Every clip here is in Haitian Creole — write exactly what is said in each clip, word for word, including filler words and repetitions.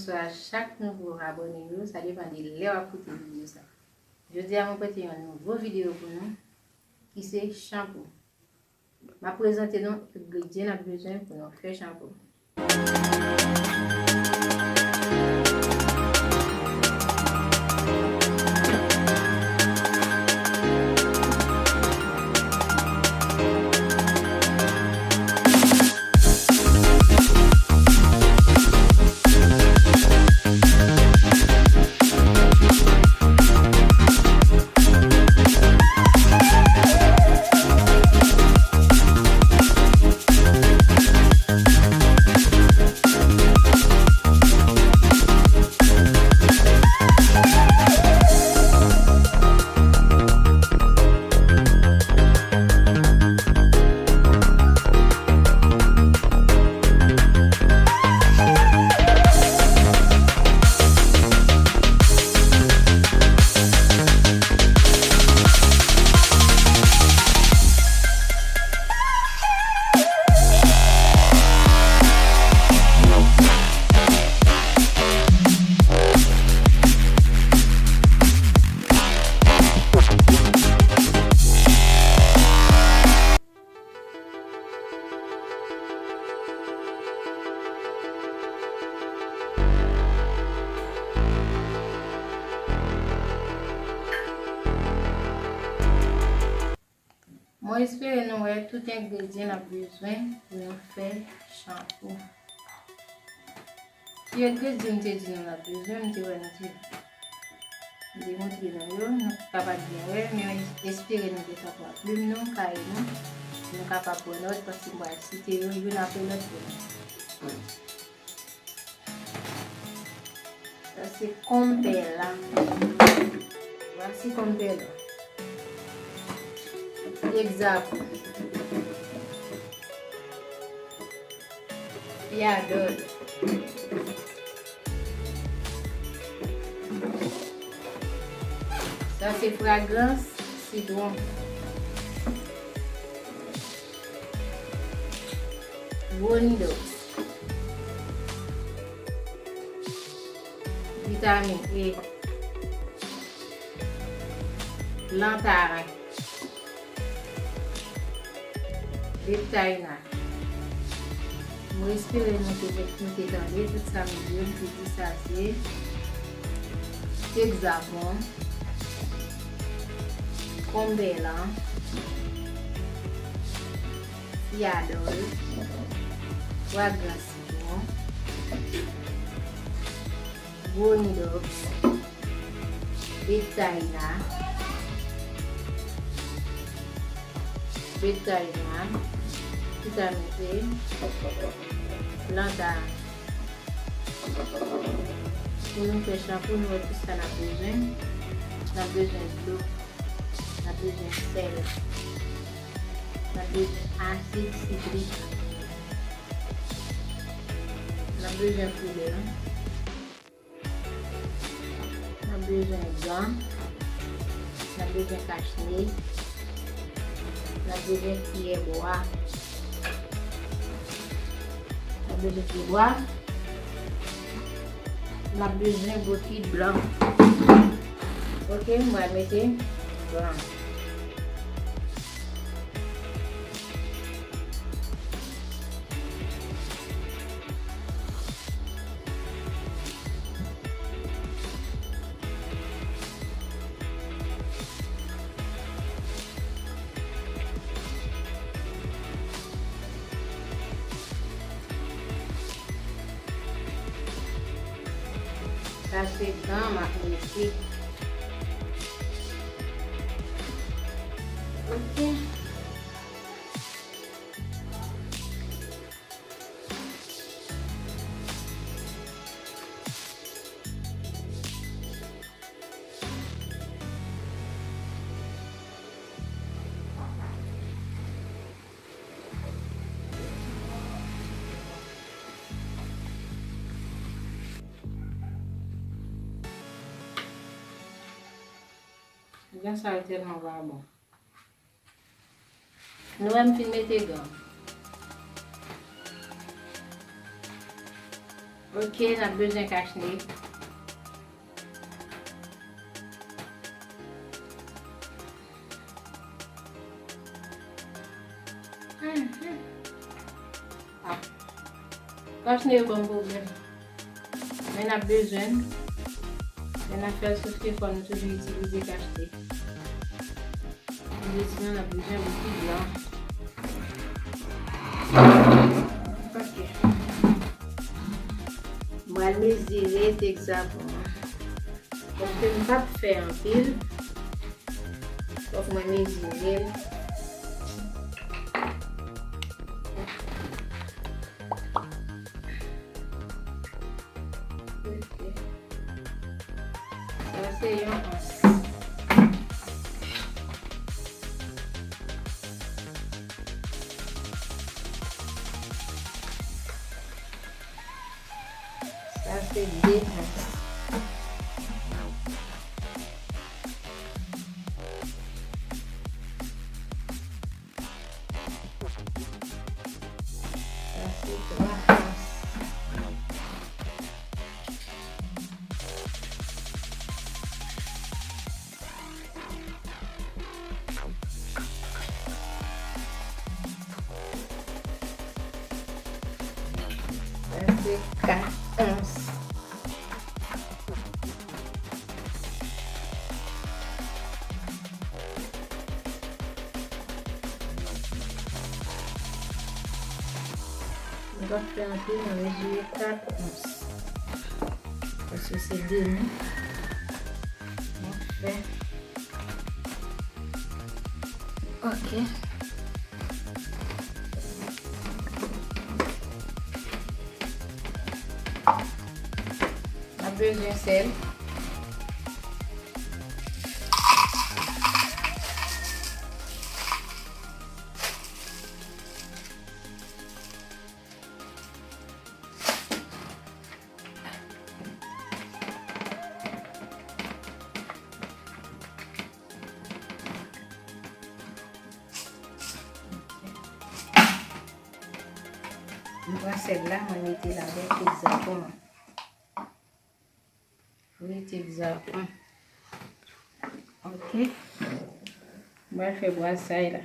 Bonswa chak nouvo abòne yo, sa depann de lè w ap koute videyo sa. Jodi a mwen pote yon nouvo videyo pou nou ki se chanpou. M ap prezante nou engredyan n ap bezwen pou nou fè chanpou. Mwen espere nou wè tout engredyan n ap bezwen pou nou fè chanpou. Ki engredyan m te di nou n ap bezwen, m te wè nou te, m te montre nou yo, nou kapab byen wè, men espere nou gentan pran plim nou, kaye nou, nou kapab pran nòt, paske m pral site yo youn apre lòt pou nou. Sa se konpè la. Vwasi konpè la. Egzakò. Fiyadòl. Sa se fragrans sitwon. Gwo nido. Vitamin E. Lantaren. Beptayina. Mwen espere nou te, nou te tande tout sa m di yo, m te di sa se egzavon, konbèlan, fiyadòl, fragrans sitwon, gwo nidoks, beptayina, beptayina, vitamin E, planta. Pou nou fè chanpou, nou wè tout sa n ap bezwen. N ap bezwen dlo, n ap bezwen sèl, n ap bezwen asid sitrik, n ap bezwen koulè. N ap bezwen gan. N ap bezwen kachne. N ap bezwen kiyè bwa. N ap bezwen kiyè bwa. N ap bezwen bokit blan. Oke, m pral mete blan. Sa se gan m ap mete. Oke. Gan sa yo tèlman pa bon. Nou wè m fin mete gan. Ok, n ap bezwen kachnek. Mhm. Ah. Kachnek yo ban m pwoblèm. Men n ap bezwen l. Lè n ap fè l souf ke fò nou toujou itilize kachnek. Sinon, n ap bezwen bouki blan. Ok. Mwen al mezire tèt egzakteman. Paske m p ap fè anpil. Fòk mwen mezire l. Ok. Sa se yon ons. Sa se de ons. Sa se twa ons. Sa se kat ons. Nou p ap fè anpil, nou mezire kat ons. Paske se demi. Nou fè. Ok. N ap bezwen sèl. M pran sèl la, mwen mete l avèk egzakteman. Mete egzakteman. Ok. Mwen fè brasay la.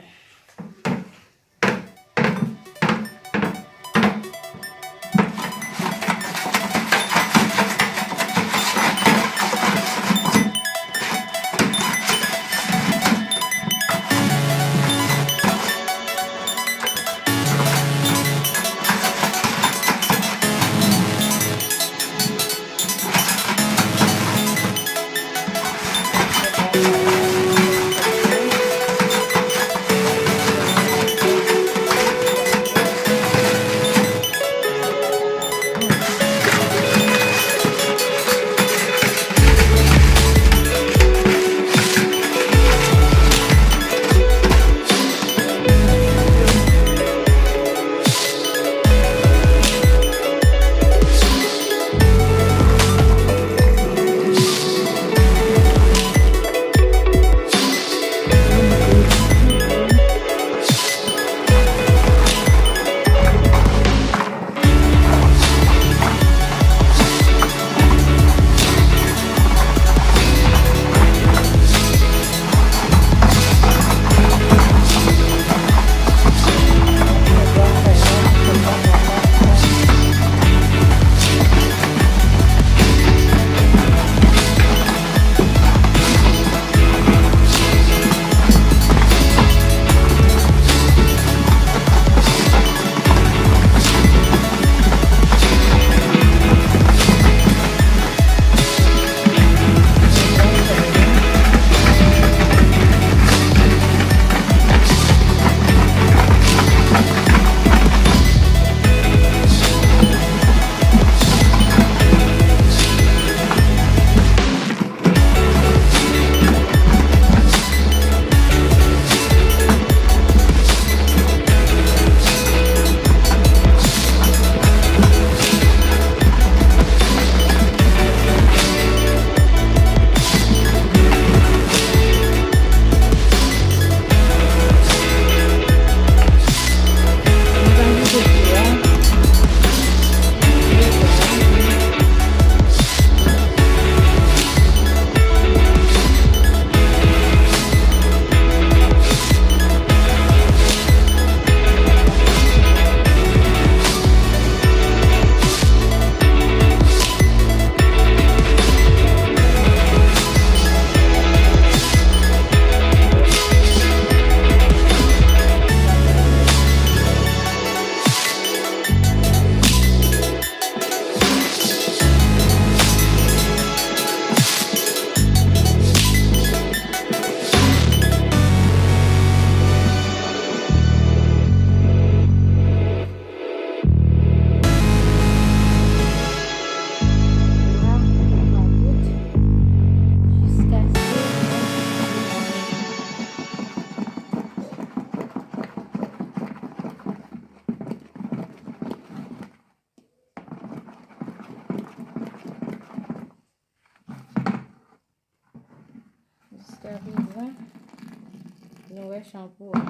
Nou wè chanpou a.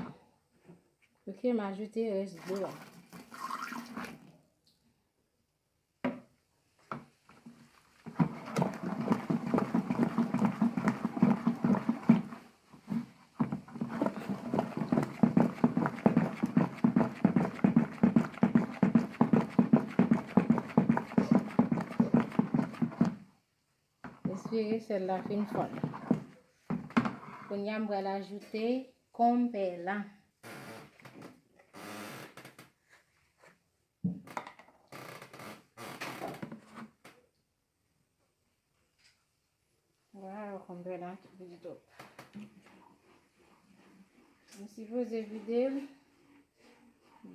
Ok, m ajoute rès dlo a. Espere sèl la fin fonn. Kounye a m pral ajoute konpè la. Waw, konpè la ki piti twòp. M sipoze vide l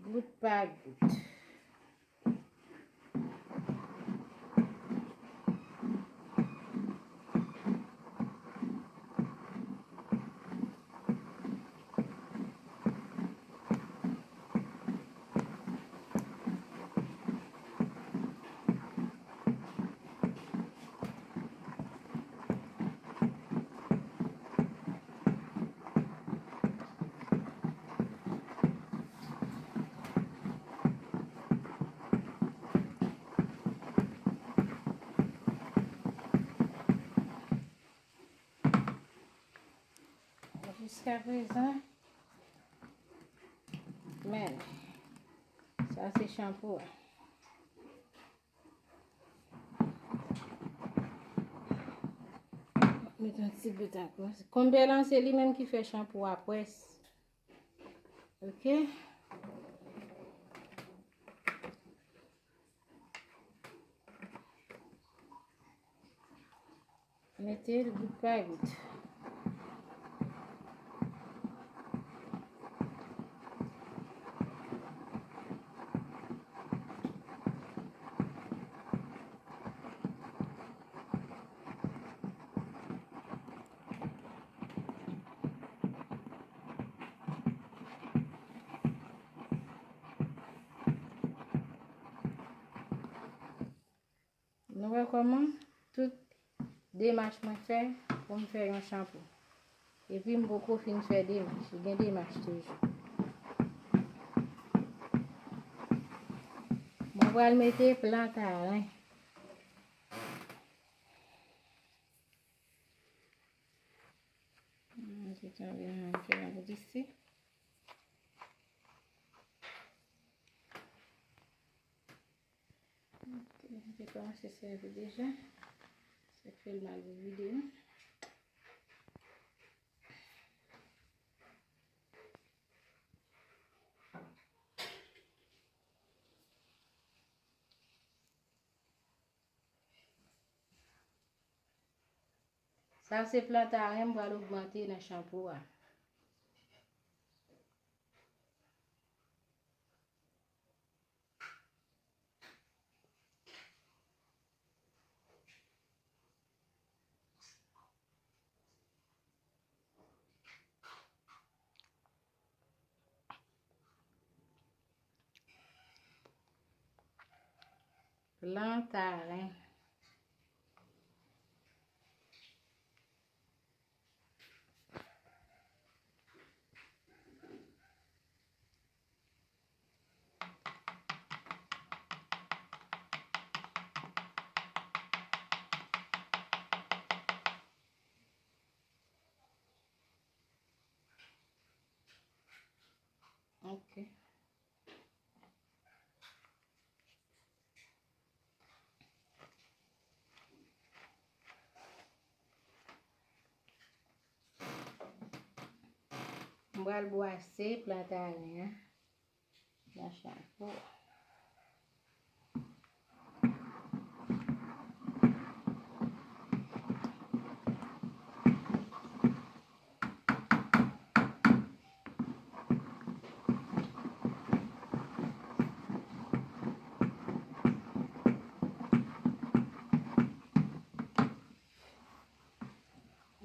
gout pa gout. Jiskaprezan, men, sa se chanpou a. Met yon ti bout ankò. Konbè lan se li menm ki fè chanpou a pwès. Ok. Mete l gout pa gout. Nou wè kòman tout demach mwen fè pou m fè yon chanpou. Epi m poko fin fè demach, gen demach toujou. Mwen pral mete plantaren. Hmm, se sa, m fè yon bout isi. Ok, m te kòmanse sèvi deja. Se fè l mal pou videyo. Sa se plantaren m pral ogmante nan chanpou a. Plantaren. Ok. M pral bwase plantaren an nan chanpou.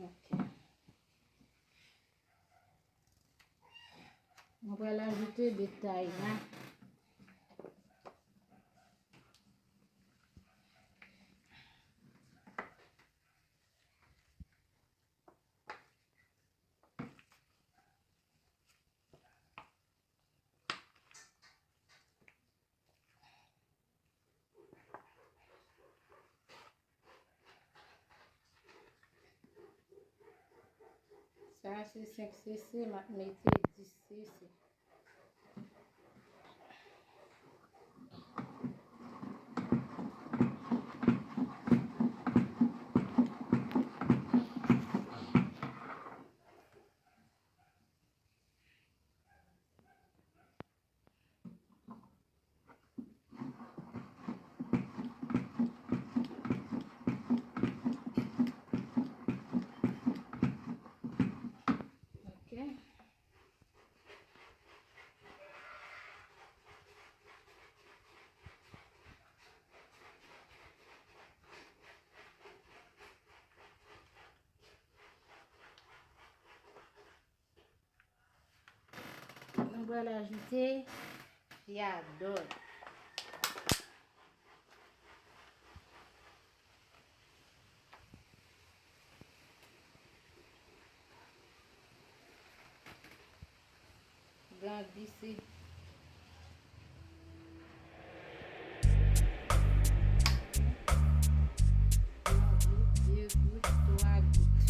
Ok. Mwen pral ajoute detay la. Sa se senk sese, m ap mete dis sese. Ok. Nou pral ajoute fyadòl. Gran glise. Yon gout, de gout, twa gout.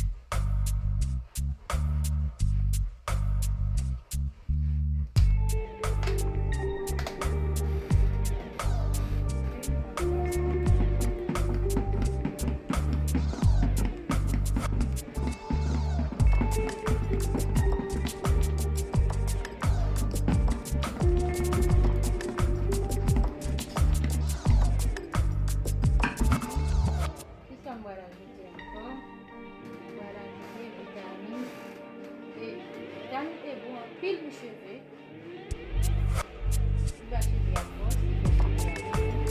Kisa m pral ajoute ankò? M pral ajoute vitamin E. Vitamin E bon anpil pou cheve. Li ba cheve a fòs, li fè cheve a bon.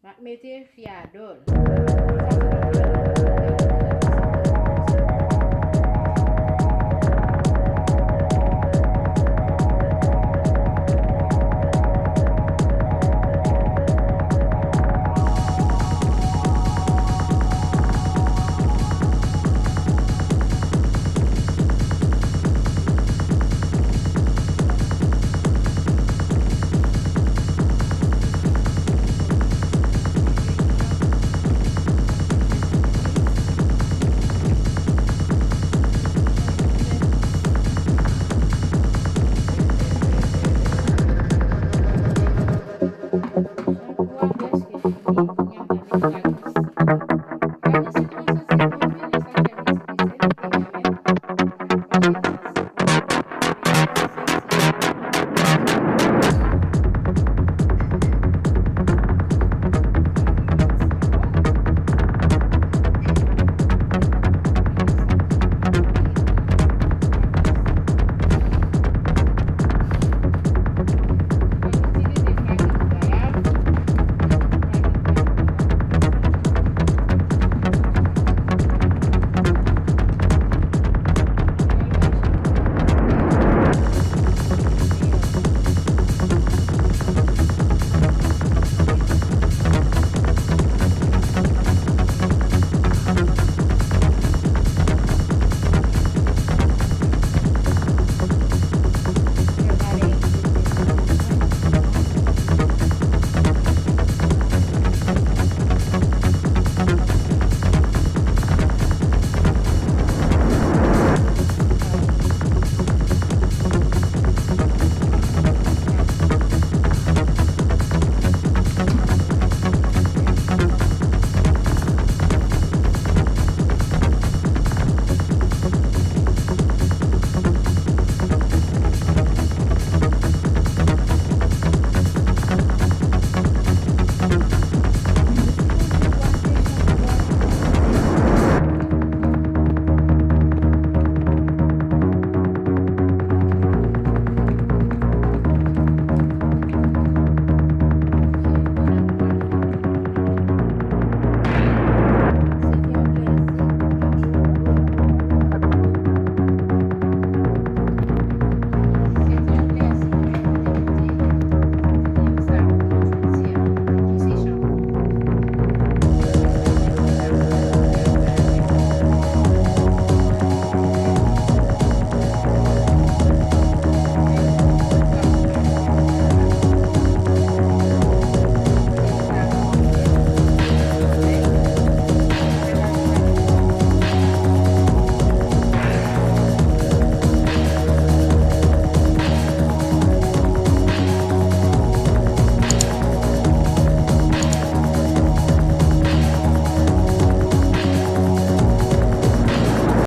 M ap mete fyadòl. Pou a prèske fini, kounye a m pral mete